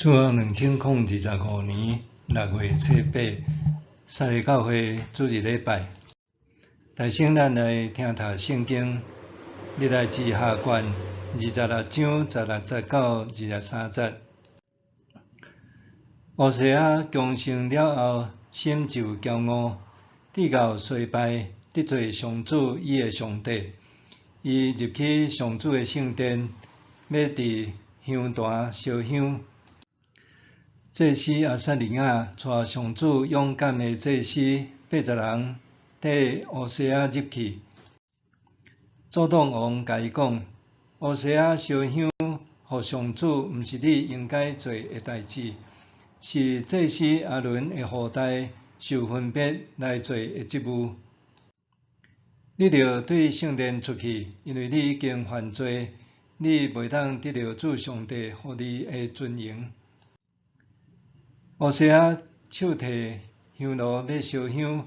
主後2025年6月初八，三个教會主日禮拜。大先咱來聽讀聖經，歷代志下卷26章16節到23節。烏西雅強盛了後，心就驕傲，直到衰敗，得罪上主伊的上帝。伊入去上主的聖殿，欲佇香壇燒香。祭司亞撒利雅帶上主勇敢的祭司80人，綴烏西雅入去。阻擋王共伊講：烏西雅燒香予上主，毋是你應該做的代誌，是祭司亞倫的後代受分別來做的職務。你著對聖殿出去，因為你已經犯罪，你袂當得著主上帝予你的尊榮。烏西雅手提香爐欲燒香，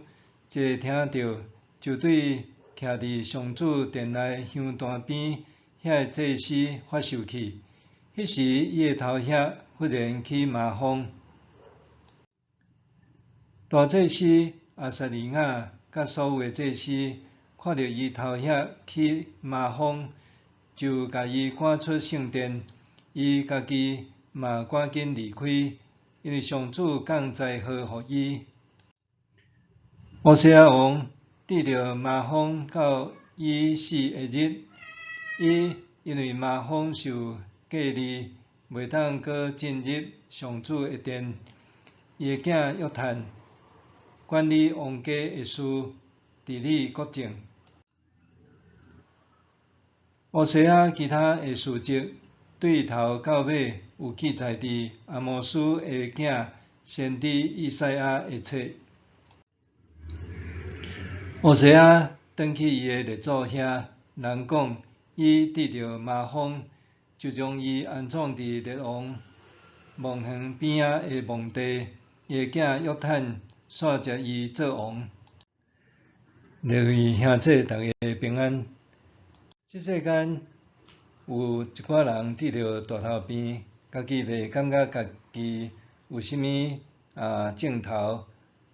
一聽著，就對徛佇上主殿內香壇邊遐个祭司發受氣。彼時，伊的頭額忽然起麻風。大祭司亞撒利雅佮所有的祭司看著伊頭額起麻風，就共伊趕出聖殿。伊家己嘛趕緊離開，因為上主降災禍予伊。烏西雅王得著麻風到伊死的日，伊因為麻風受隔離，袂當閣進入上主的殿。伊的囝約坦管理王家的事，治理國政。烏西雅其他的事蹟，對頭到尾有記載佇亞摩斯的囝先知以賽亞的冊。烏西雅轉去伊的列祖遐，人講伊得著麻風，就將伊安葬佇列王墓園邊仔的墓地。伊的囝約坦煞接伊做王。各位兄姊，逐家平安。這世間有一寡人得著大頭病，家己袂感覺家己有啥物症頭，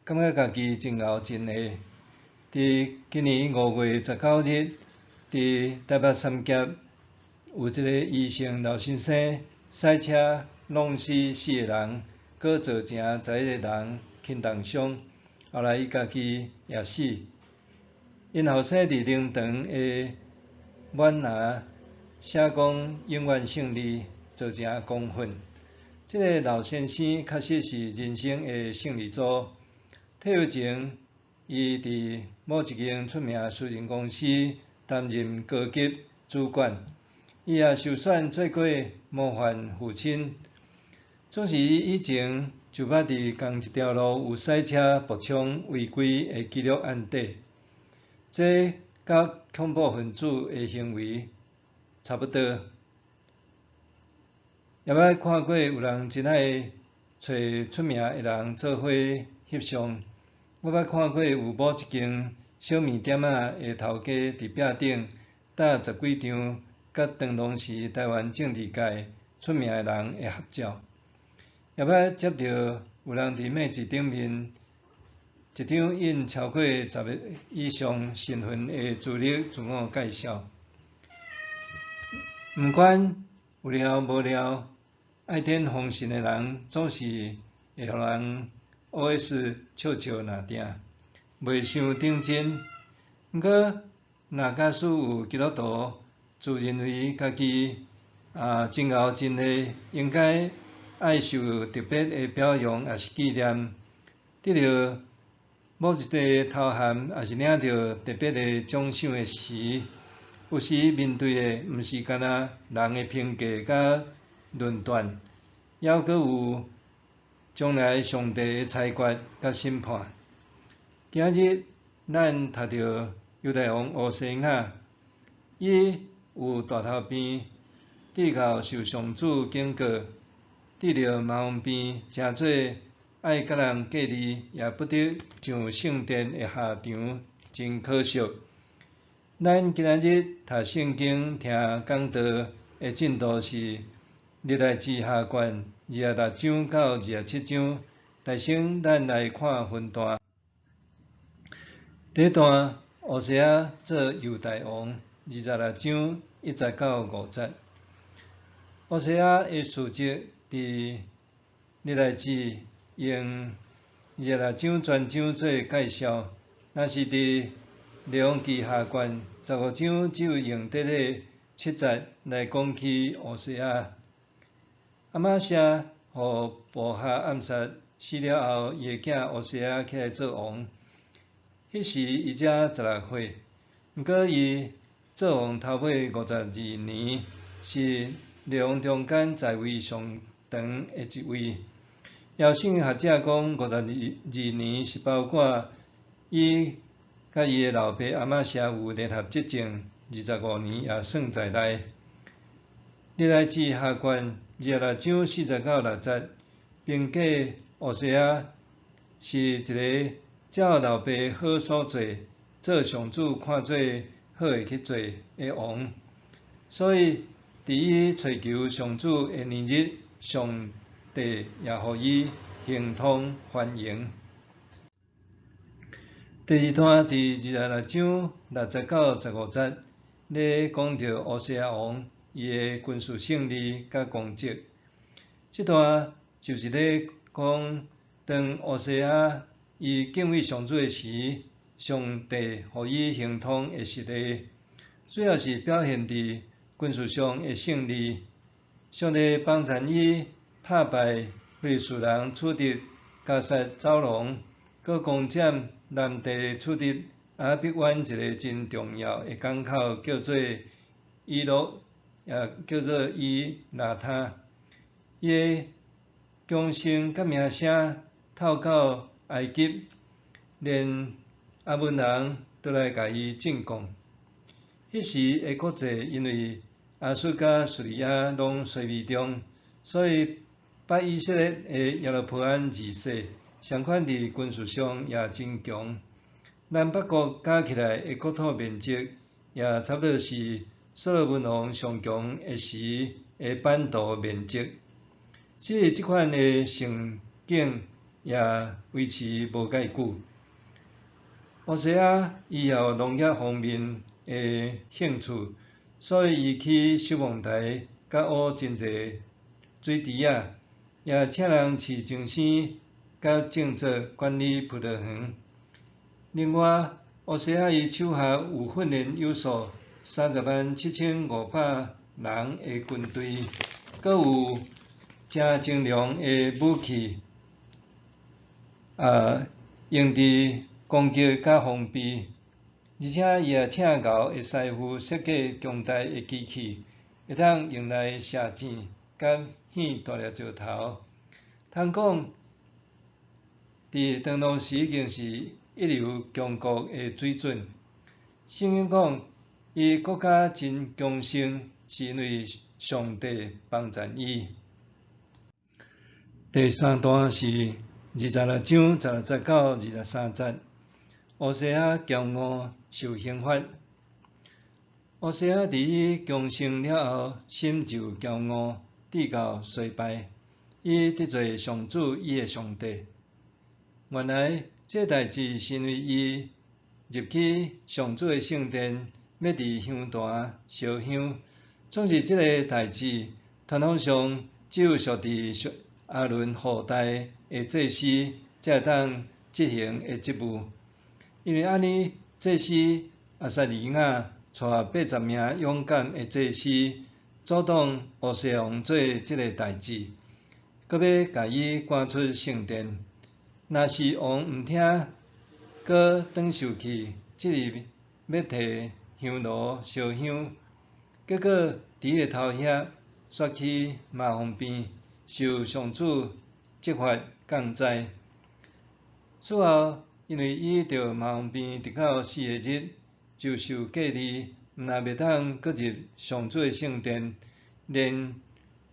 感覺家己真𠢕真會。佇今年5月19日，佇台北三峽有一个醫生老先生駛車挵死四个人，閣造成11个人輕重傷，後來伊家己也死。𪜶後生佇靈堂的挽聯寫講永遠勝利，造成公憤。這个老先生確實是人生的勝利組。退休前，伊佇某一間出名私人公司擔任高級主管。伊也受選做過模範父親。總是伊以前就捌佇仝一條路有駛車爆衝違規的紀錄案底，這佮恐怖分子的行為差不多。也捌看過有人真愛揣出名的人做伙翕相。我捌看過有某一間小麵店仔的頭家佇壁頂貼十幾張佮當時台灣政治界出名的人的合照。也捌接著有人佇暝子頂面一張印超過10个以上身份的資歷自我介紹。毋管有聊無聊，愛典封信的人總是會予人 O.S 笑笑若定，袂傷認真。毋過，若假使有基督徒自認為家己真𠢕真會，應該愛受特別的表揚抑是紀念，得著某一个頭銜，抑是領著特別的獎賞的時，有時面對的毋是干焦人的評價佮論斷，猶閣有將來上帝的裁決佮審判。今日咱讀著猶大王烏西雅，伊有大頭病，直到受上主警告，得著麻風病，成做愛共人隔離，也不得上聖殿的下場，真可惜。咱今仔日讀聖經、聽講道的進度是歷代志下卷26章到27章，首先咱來看分段。第一段，烏西亞做猶大王，26章1節到5節。烏西亞的事蹟佇歷代志用二十六章全章做介紹，若是佇列王紀下卷15章，只有用短短7節來講起烏西亞。亞瑪謝予部下暗殺死了後，伊的囝烏西亞起來做王。彼時伊才16歲，毋過伊做王頭尾52年，是列王中間在位上長的一位。聖經學者講，52年是包括伊佮伊的老爸亞瑪謝有聯合執政25年也算在內。歷代志下卷26章4節到6節，評價烏西亞是一个照老爸好所做，做上主看做好的去做的王。所以，佇伊揣求上主的年日，上帝也予伊亨通繁榮。第二段佇26章6節到15節，咧講著烏西亞王伊的軍事勝利佮功績。這段就是咧講，當烏西亞伊敬畏上主的時，上帝予伊亨通的實例，主要是表現佇軍事上的勝利。上帝幫贊伊拍敗非利士人，取得迦薩走廊，閣攻佔南地，取得亞碧灣一个真重要的港口，叫做以洛，也叫做伊拉他。伊的強盛佮名聲透到埃及，連亞捫人都來共伊進貢。彼時的國勢因為亞述佮敘利亞攏衰微中，所以北以色列的耶羅波安二世，相款佇軍事上也真強。南北國加起來的國土面積，也差不多是所羅門王上強的時的版圖面積。只是這款的盛景也維持無蓋久。烏西亞伊也有農業方面的興趣，所以伊起守望台，佮挖真濟水池仔，也請人飼精牲，佮種作管理葡萄園。另外，烏西亞伊手下有訓練有素307,500人的軍隊，閣有誠精良的武器，用佇攻擊佮防備。而且伊也請牛的師傅設計強大的機器，會當用來射箭佮掀大粒石頭。通講，佇當當時已經是一流強國的水準。聖經講，伊國家真強盛，是因為上帝幫贊伊。第三段是26章16節到23節，烏西亞驕傲受刑罰。烏西亞佇伊強盛了後，心就驕傲，至到衰敗。伊得罪上主伊的上帝。原來這代誌是因為伊入去上主的聖殿，欲佇香壇燒香。總是這个代誌，傳統上只有屬佇亞倫後代的祭司才會當執行的職務。因為按呢，祭司亞撒利雅帶80名勇敢的祭司，阻擋烏西王做這个代誌，閣欲共伊趕出聖殿。若是王毋聽，閣轉受氣，執意欲提香爐燒香，結果佇伊的頭遐煞起麻風病，受上主責罰降災。此後，因為伊著麻風病直到4个日，就受隔離，毋但袂當閣入上主的聖殿，連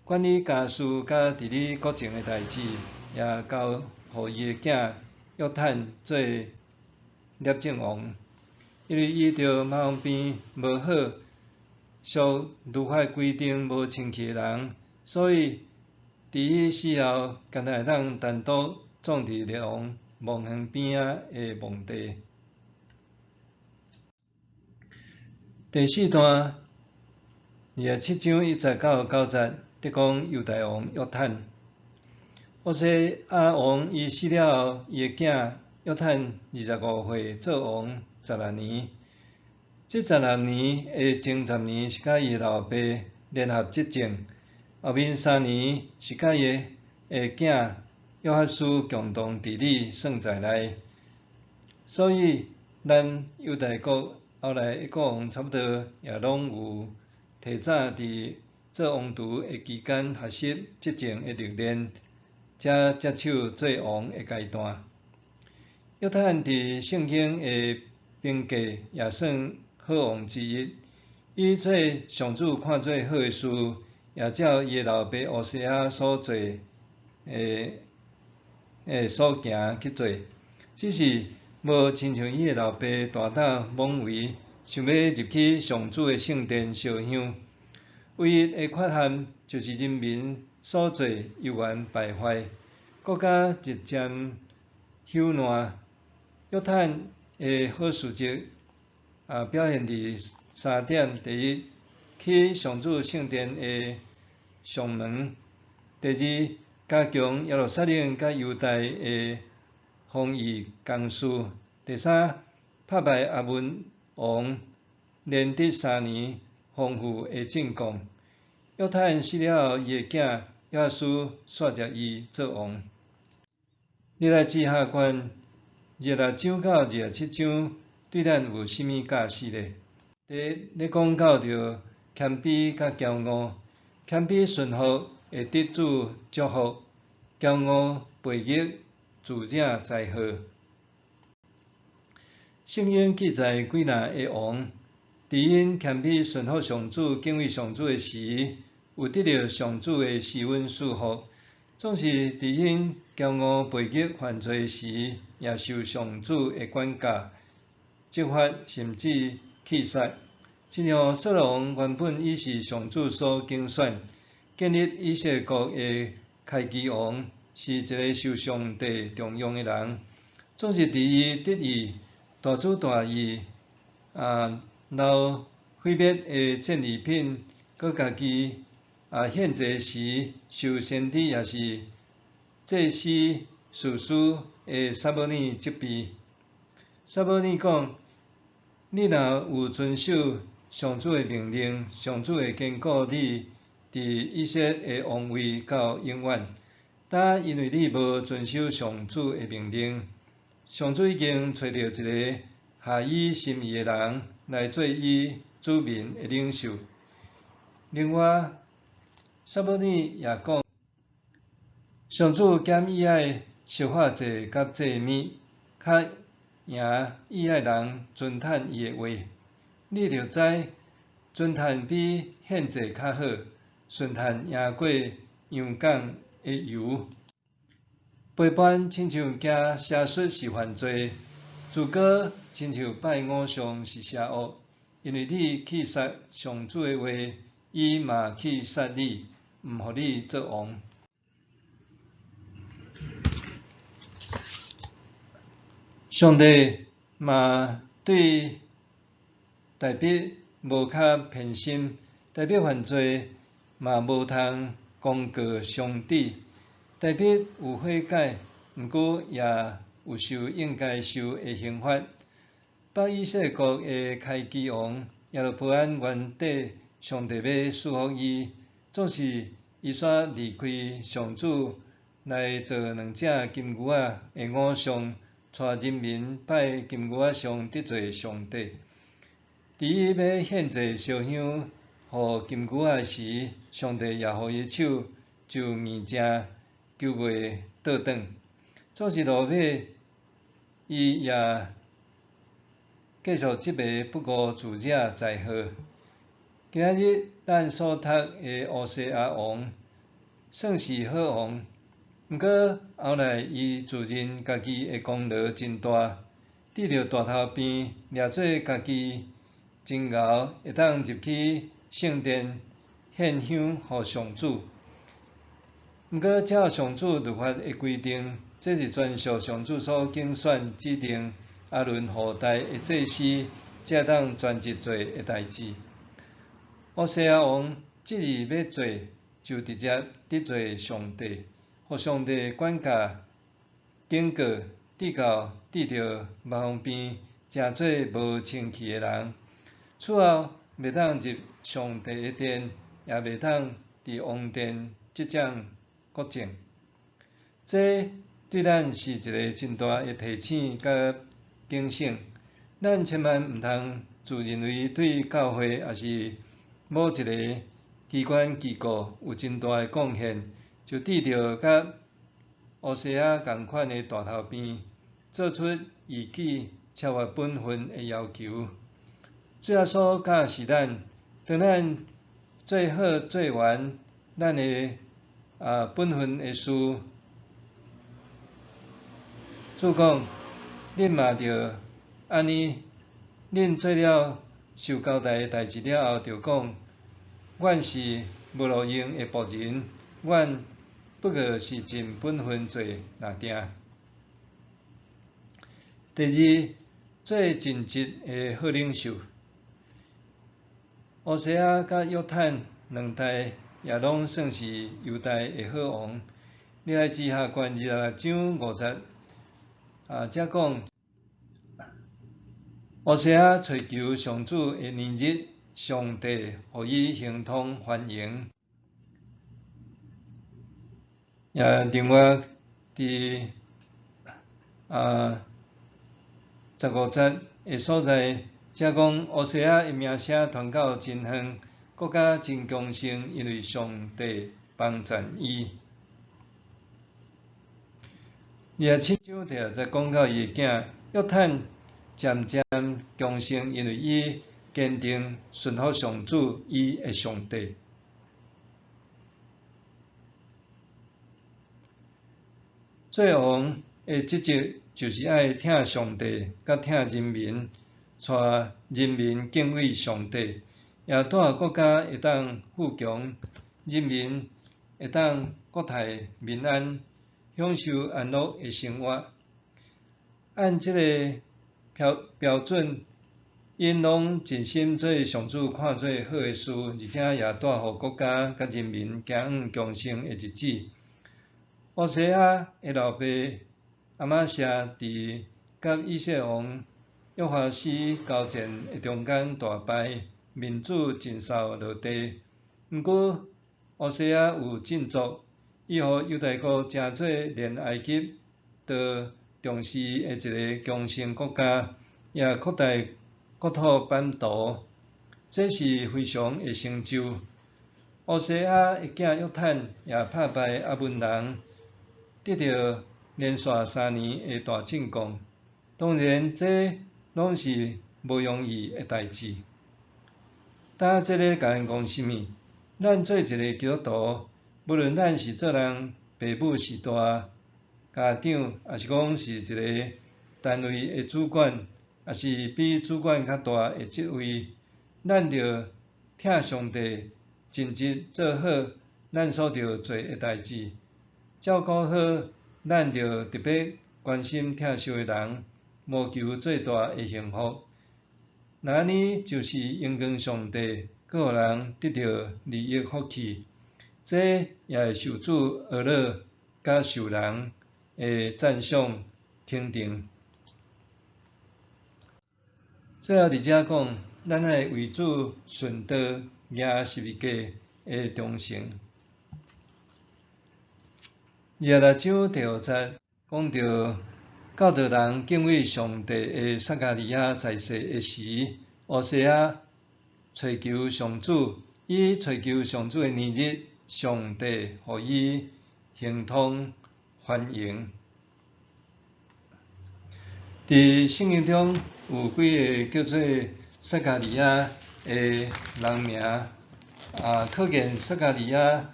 管理家事佮治理國政的代誌，也交予伊的囝約坦做攝政王。因為伊著麻風病無好，屬律法規定無清氣的人，所以佇伊死後，敢若會當單獨葬佇列王墓園邊仔的墓地。第四段27章1節到9節，咧講猶大王約坦。烏西亞王伊死了後，伊的囝約坦25歲做王十六年。這十六年的前十年是佮伊的老爸聯合執政，後面3年是佮伊的囝約哈斯共同治理算在內。所以，咱猶大國後來的國王差不多也攏有提早佇做王儲的期間學習執政的歷練，才接手做王的階段。約坦佇聖經的評價也算好王之一，伊做上主看做好的事，也照伊的老爸烏西亞所做的所行去做，只是無親像伊的老爸大膽妄為，想欲入去上主的聖殿燒香。唯一的缺陷就是人民所做猶原敗壞，國家日漸朽爛。約坦的好事蹟表現佇三點：第一，起上主聖殿的上門；第二，加強耶路撒冷佮猶大的防禦工事；第三，拍敗亞捫王連得3年豐富的進貢。約坦死了後，伊的囝約哈斯續接伊做王。歷代志下卷26章到27章對咱有啥物教示呢？第一，咧講到著謙卑佮驕傲，謙卑順服會得主祝福，驕傲悖逆自惹災禍。聖經記載幾若个王，佇𪜶謙卑順服上主、敬畏上主的時，有得著上主的施恩賜福；總是佇𪜶驕傲悖逆犯罪時，也受上主的管教、責罰，甚至棄殺。親像掃羅王原本伊是上主所揀選，建立以色列國的開基王，是一个受上帝重用的人。總是佇伊得意、大主大意、撈毀滅的戰利品，閣家己獻祭時，受先知也是祭司士師的撒母耳責備。撒母耳講：你若有遵守上主的命令，上主會堅固你佇以色列的王位到永遠。但因為你無遵守上主的命令，上主已經揣著一个合伊心意的人來做伊子民的領袖。另外，撒母耳也講，上主減喜愛燒化祭佮祭物，較贏喜愛人尊嘆伊的話。你著知，尊嘆比獻祭較好，順嘆贏過羊犅的油。陪伴親像行邪術是犯罪，自高親像拜偶像是邪惡。因為你棄殺上主的話，伊嘛棄殺你，毋予你做王。上帝嘛對大衛無較偏心，大衛犯罪嘛無通公告上帝。大衛有悔改，毋過也有受應該受的刑罰。北以色列國的開基王耶羅波安原底上帝欲賜福伊，總是伊煞離開上主來做兩隻金牛仔的偶像，帶人民拜金牛仔像得罪上帝。佇伊欲獻祭燒香予金牛仔時，上帝也予伊的手就硬正，求袂倒轉。總是落尾，伊也繼續執迷不悟，自惹災禍。今仔日咱所讀的烏西亞王算是好王，毋過後來伊自認家己的功勞真大，得著大頭病，掠做家己真𠢕會當入去聖殿獻香予上主。毋過照上主律法的規定，這是專屬上主所揀選指定亞倫後代的祭司，才會當專職做的代誌。烏西亞王執意欲做，就直接得罪上帝，予上帝管教、警告，直到得著麻風病，成做無清氣的人。此後，袂當入上帝的殿，也袂當佇王殿執掌國政。這對咱是一个真大的提醒佮警醒。咱千萬毋通自認為對教會抑是某一个機關機構有真大的貢獻，就得著佮烏西亞仝款的大頭病，做出異己超越本分的要求。主耶穌教示咱，當咱做好做完咱的本分的事，主講，恁嘛著按呢，恁做了受交代的代誌了後，就講，阮是無路用的僕人，阮不過是盡本分做爾定。第二，做盡職的好領袖。烏西亞佮約坦兩代也攏算是猶大的好王。歷來誌下卷26章5節，遮講，烏西亞揣求上主的年日，上帝予伊亨通繁榮。也另外佇15節的所在，遮講烏西亞的名聲傳到真遠，國家真強盛，因為上帝幫贊伊。27章第6節講到伊的囝約坦漸漸強盛，因為伊堅定順服上主，伊的上帝。做王的職責就是愛疼上帝，佮疼人民，帶人民敬畏上帝，也帶國家會當富強，人民會當國泰民安，享受安樂的生活。按這個標準，𪜶攏盡心做上主看做好的事，而且也帶予國家佮人民行往強盛的日子。烏西亞的老爸亞瑪謝佇佮以色列王約哈斯交戰的中間大敗，面子盡數落地。毋過烏西亞有振作，伊予猶大國成做連埃及都重視的一個強盛國家，也擴大國土版圖，這是非常的成就。烏西亞的囝約坦也拍敗亞捫人，得著連續3年的大進貢。當然，這攏是無容易的代誌。今這咧共咱講啥物？咱做一个基督徒，無論咱是做人爸母序大、家長，抑是講是一个單位的主管，抑是比主管較大的職位，咱著疼上帝，盡職做好咱所著做的代誌，照顧好咱著特別關心疼惜的人，謀求最大的幸福。若按呢，就是榮光上帝，閣予人得著利益福氣，這也會受主呵咾，佮受人的讚賞肯定。最後佇遮講，咱愛為主順道行十字架的忠誠。26章第5節講著教導人敬畏上帝的撒迦利亞在世的時，烏西亞揣求上主，伊揣求上主的年日，上帝予伊亨通繁榮。佇聖經中有幾个叫做撒迦利亞的人名，可見撒迦利亞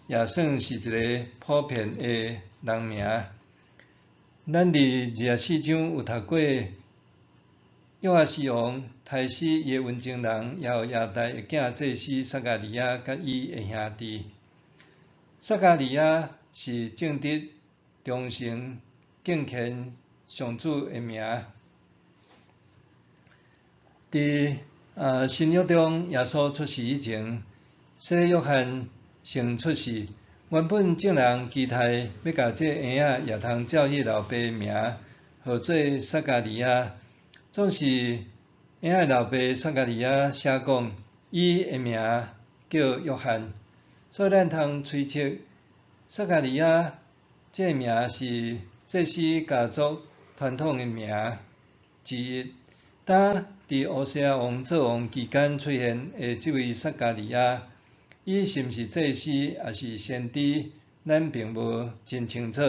也算是一个普遍的人名。咱佇24章有讀過，約阿斯王刣死伊的溫情人，耶何耶大的囝祭司撒迦利亞佮伊的兄弟。撒迦利亞是正直、忠誠、敬虔上主的名。佇新約中，耶穌出世以前，洗禮約翰先出世。原本眾人期待欲共這嬰仔也通照伊老爸名號做撒迦利亞，總是嬰仔老爸撒迦利亞寫講，伊的名叫約翰，所以咱通推測撒迦利亞這名是祭司家族傳統的名之一。當佇烏西亞王做王期間出現的這位撒迦利亞，伊是毋是祭司，抑是先知，咱並無真清楚。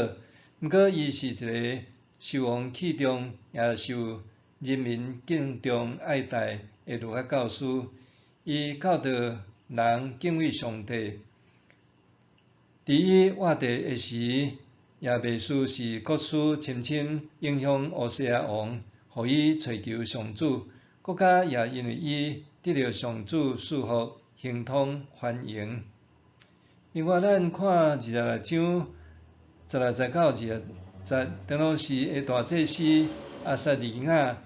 毋過，伊是一个受王器重，也受人民敬重愛戴的律法教師。伊教導人敬畏上帝。佇伊活著的時，也袂輸是國師深深影響烏西亞王，予伊揣求上主。國家也因為伊得著上主賜福，亨通繁榮。另外，咱看26章16節到20節，當當時的大祭司亞撒利雅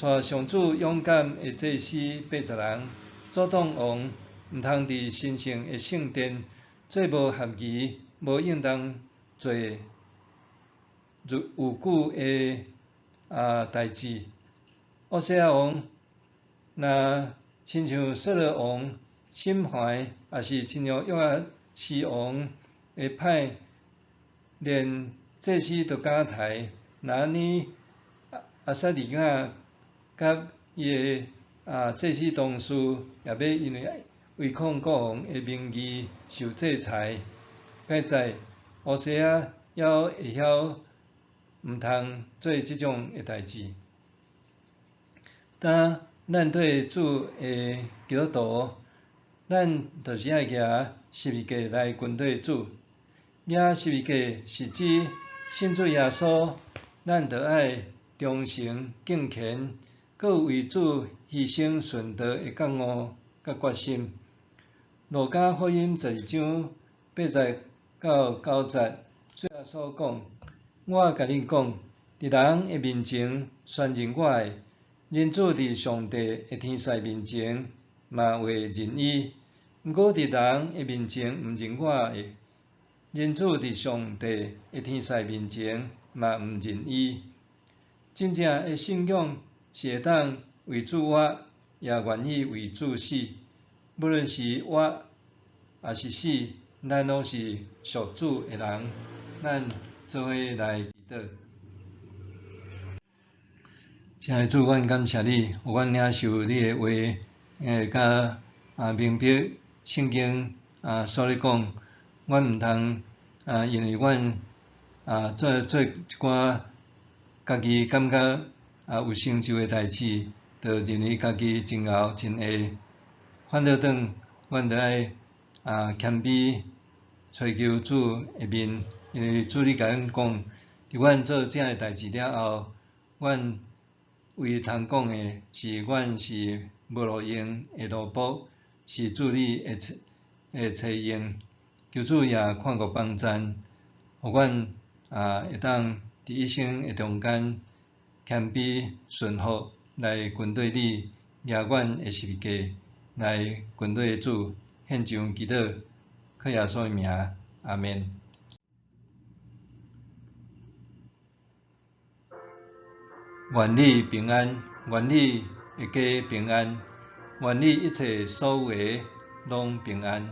帶上主勇敢的祭司80人，阻擋王毋通佇神聖的聖殿做無合宜、無應當做有久的代誌。烏西亞王若親像掃羅王心懷，抑是親像約阿施王的歹，連祭司都敢刣，若按呢亞撒利雅佮伊的祭司同事也欲因為違抗國王的民意受制裁，該知烏西亞猶會曉毋通做這種的代誌。當咱對主的基督徒，咱就是愛舉十字架來跟綴主。舉十字架是指信主耶穌，咱著愛忠誠敬虔，閣有為主犧牲殉道的覺悟佮決心。路加福音12章8節到9節，主耶穌講：我共恁講，佇人的面前宣認我的，人子佇上帝的天使面前嘛會認伊；毋過佇人的面前毋認我的，人子佇上帝的天使面前嘛毋認伊。真正的信仰是會當為主活，也願意為主死。無論是活抑是死，咱攏是屬主的人。咱做伙來祈禱。親愛的主，阮感謝你，予阮領受你的話，佮明白聖經所咧講，阮毋通因為阮做做一寡家己感覺有成就的代誌，就認為家己真𠢕真會。反倒轉，阮著愛謙卑，揣求主的面，因為主你共阮講，佇阮做這的代誌了後，阮唯一通講的是，阮是無路用的奴僕，是主你的差用。求主也看顧幫贊，予阮會當佇一生的中間謙卑順服來跟綴你，舉阮的十字架來跟綴主，獻上祈禱，靠耶穌的名，阿們。願你平安，願你的家平安，願你一切所有的攏平安。